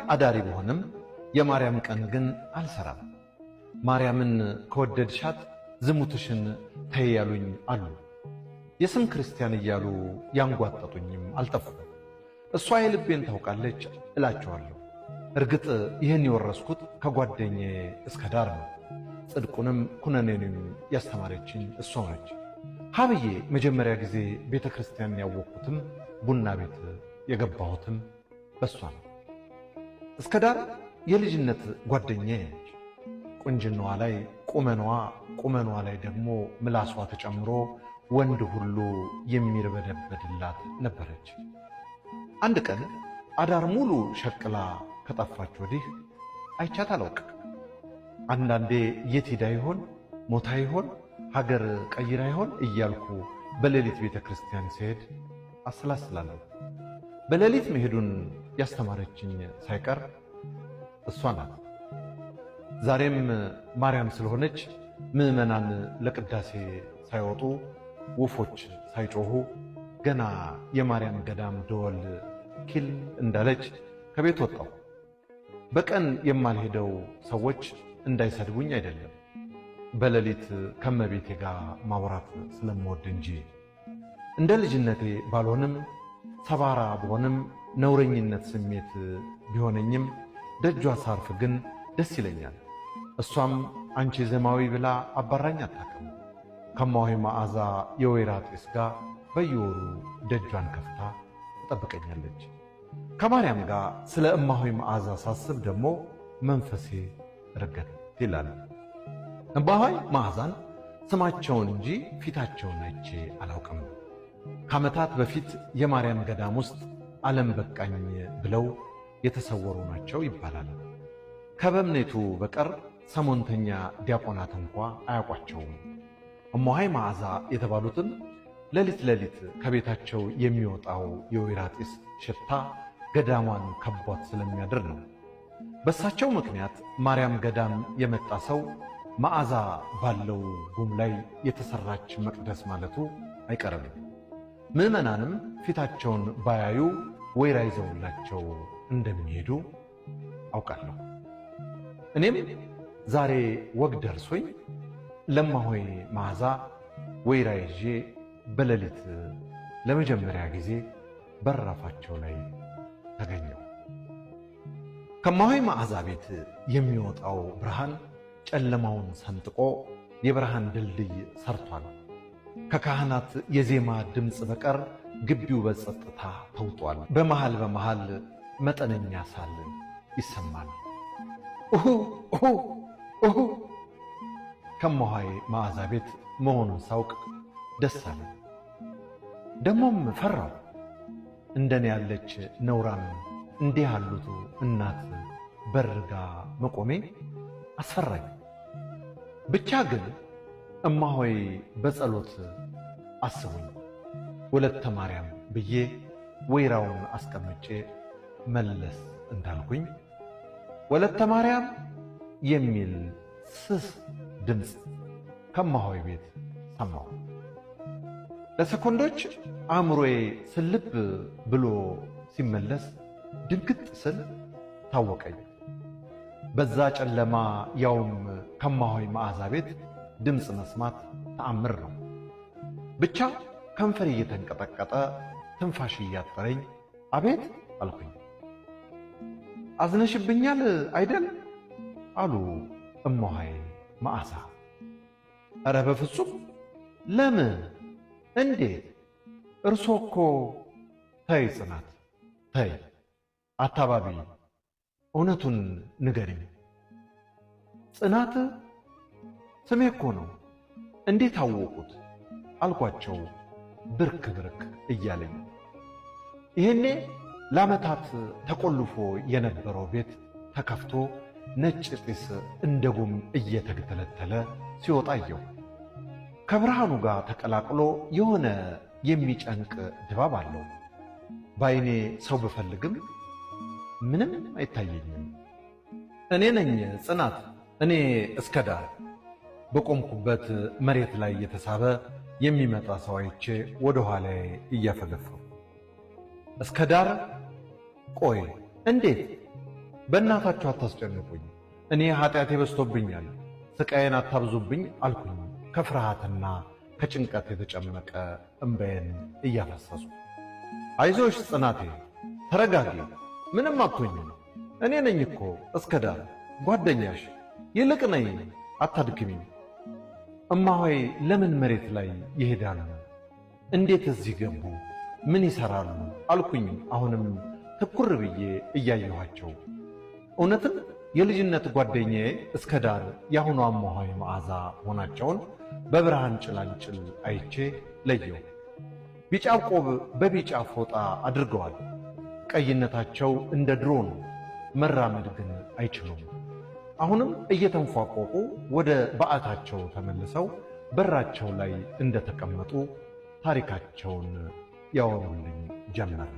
አዳሪ ብሆንም የማርያም ቀን ግን አልሰራም። ማርያምን ከወደድሻት ዝሙትሽን ተይ ያሉኝ አሉ። የስም ክርስቲያን እያሉ ያንጓጠጡኝም አልጠፉም። እሷ የልቤን ታውቃለች እላቸዋለሁ። እርግጥ ይህን የወረስኩት ከጓደኛዬ እስከ ዳር ነው። ጽድቁንም ኩነኔንም ያስተማረችኝ እሷ ነች። ሀብዬ መጀመሪያ ጊዜ ቤተ ክርስቲያን ያወቅኩትም ቡና ቤት የገባሁትም በሷ ነው። እስከ ዳር የልጅነት ጓደኛዬ ነች። ቁንጅናዋ ላይ ቁመኗ፣ ቁመኗ ላይ ደግሞ ምላሷ ተጨምሮ ወንድ ሁሉ የሚርበደበድላት ነበረች። አንድ ቀን አዳር ሙሉ ሸቅላ ከጠፋች ወዲህ አይቻት አላውቅም። አንዳንዴ የት ሄዳ ይሆን፣ ሞታ ይሆን፣ ሀገር ቀይራ ይሆን እያልኩ በሌሊት ቤተ ክርስቲያን ስሄድ አሰላስላለሁ። በሌሊት መሄዱን ያስተማረችኝ ሳይቀር እሷ ናት። ዛሬም ማርያም ስለሆነች ምዕመናን ለቅዳሴ ሳይወጡ፣ ወፎች ሳይጮሁ፣ ገና የማርያም ገዳም ደወል ኪል እንዳለች ከቤት ወጣሁ። በቀን የማልሄደው ሰዎች እንዳይሰድቡኝ አይደለም፣ በሌሊት ከመቤቴ ጋር ማውራት ስለምወድ እንጂ። እንደ ልጅነቴ ባልሆንም፣ ሰባራ ብሆንም፣ ነውረኝነት ስሜት ቢሆነኝም ደጇ ሳርፍ ግን ደስ ይለኛል። እሷም አንቺ ዘማዊ ብላ አባራኝ አታውቅም። ከማሆይ መዓዛ የወይራ ጢስ ጋር በየወሩ ደጇን ከፍታ ትጠብቀኛለች። ከማርያም ጋር ስለ እማሆይ መዓዛ ሳስብ ደግሞ መንፈሴ ረገት ይላል። እማሆይ መዓዛን ስማቸውን እንጂ ፊታቸውን አይቼ አላውቅም። ከዓመታት በፊት የማርያም ገዳም ውስጥ ዓለም በቃኝ ብለው የተሰወሩ ናቸው ይባላል። ከበምኔቱ በቀር ሰሞንተኛ ዲያቆናት እንኳ አያውቋቸውም። እማሆይ መዓዛ የተባሉትን ሌሊት ሌሊት ከቤታቸው የሚወጣው የወይራ ጢስ ሽታ ገዳሟን ከቧት ስለሚያድር ነው። በሳቸው ምክንያት ማርያም ገዳም የመጣ ሰው መዓዛ ባለው ጉም ላይ የተሰራች መቅደስ ማለቱ አይቀርም። ምዕመናንም ፊታቸውን ባያዩ ወይራ ይዘውላቸው እንደሚሄዱ አውቃለሁ። እኔም ዛሬ ወግ ደርሶኝ ለማሆይ መዓዛ ወይራ ይዤ በሌሊት ለመጀመሪያ ጊዜ በራፋቸው ላይ ተገኘሁ። ከማሆይ መዓዛ ቤት የሚወጣው ብርሃን ጨለማውን ሰንጥቆ የብርሃን ድልድይ ሰርቷል። ከካህናት የዜማ ድምፅ በቀር ግቢው በጸጥታ ተውጧል። በመሃል በመሃል መጠነኛ ሳል ይሰማል። ኡሁ ኡሁ ኡሁ ከማሆይ መዓዛ ቤት መሆኑን ሳውቅ ደስ አለኝ። ደሞም ፈራው። እንደኔ ያለች ነውራም እንዲህ ያሉት እናት በርጋ መቆሜ አስፈራኝ። ብቻ ግን እማሆይ በጸሎት አስቡኝ ወለተ ማርያም ብዬ ወይራውን አስቀምጬ መለስ እንዳልኩኝ ወለተ ማርያም የሚል ስስ ድምፅ ከማሆይ ቤት ሰማሁ። ለሰኮንዶች አእምሮዬ ስልብ ብሎ ሲመለስ ድንግጥ ስል ታወቀኝ። በዛ ጨለማ ያውም ከማሆይ መዓዛ ቤት ድምፅ መስማት ተአምር ነው። ብቻ ከንፈሬ እየተንቀጠቀጠ ትንፋሽ እያጠረኝ አቤት አልኩኝ። አዝነሽብኛል አይደል አሉ እማሆይ መዓዛ። ኧረ በፍጹም ለምን? እንዴት? እርሶ እኮ ተይ ጽናት ተይ አታባቢ፣ እውነቱን ንገሪኝ። ጽናት ስሜ እኮ ነው፣ እንዴት አወቁት? አልኳቸው ብርክ ብርክ እያለኝ። ይሄኔ ለዓመታት ተቆልፎ የነበረው ቤት ተከፍቶ ነጭ ጢስ እንደ ጉም እየተግተለተለ ሲወጣ አየሁ። ከብርሃኑ ጋር ተቀላቅሎ የሆነ የሚጨንቅ ድባብ አለው። በዓይኔ ሰው ብፈልግም ምንም አይታየኝም። እኔ ነኝ ጽናት፣ እኔ እስከ ዳር። በቆምኩበት መሬት ላይ እየተሳበ የሚመጣ ሰው አይቼ ወደ ኋላዬ እያፈገፈኩ እስከ ዳር። ቆይ እንዴት? በእናታችሁ አታስጨንቁኝ፣ እኔ ኃጢአቴ በዝቶብኛል፣ ስቃዬን አታብዙብኝ አልኩኝ ከፍርሃትና ከጭንቀት የተጨመቀ እምባዬን እያፈሰሱ። አይዞሽ ጽናቴ፣ ተረጋጊ፣ ምንም አትሆኝም። እኔ ነኝ እኮ እስከ ዳር ጓደኛሽ። ይልቅ ነይ፣ አታድክሚኝ። እማሆይ ለምን መሬት ላይ ይሄዳሉ? እንዴት እዚህ ገቡ? ምን ይሰራሉ? አልኩኝ አሁንም ትኩር ብዬ እያየኋቸው። እውነትም የልጅነት ጓደኛዬ እስከ ዳር የአሁኗ እማሆይ መዓዛ መሆናቸውን በብርሃን ጭላንጭል አይቼ ለየው። ቢጫ ቆብ በቢጫ ፎጣ አድርገዋል። ቀይነታቸው እንደ ድሮ ነው። መራመድ ግን አይችሉም። አሁንም እየተንፏቆቁ ወደ በዓታቸው ተመልሰው በራቸው ላይ እንደተቀመጡ ታሪካቸውን ያወሩልኝ ጀመር።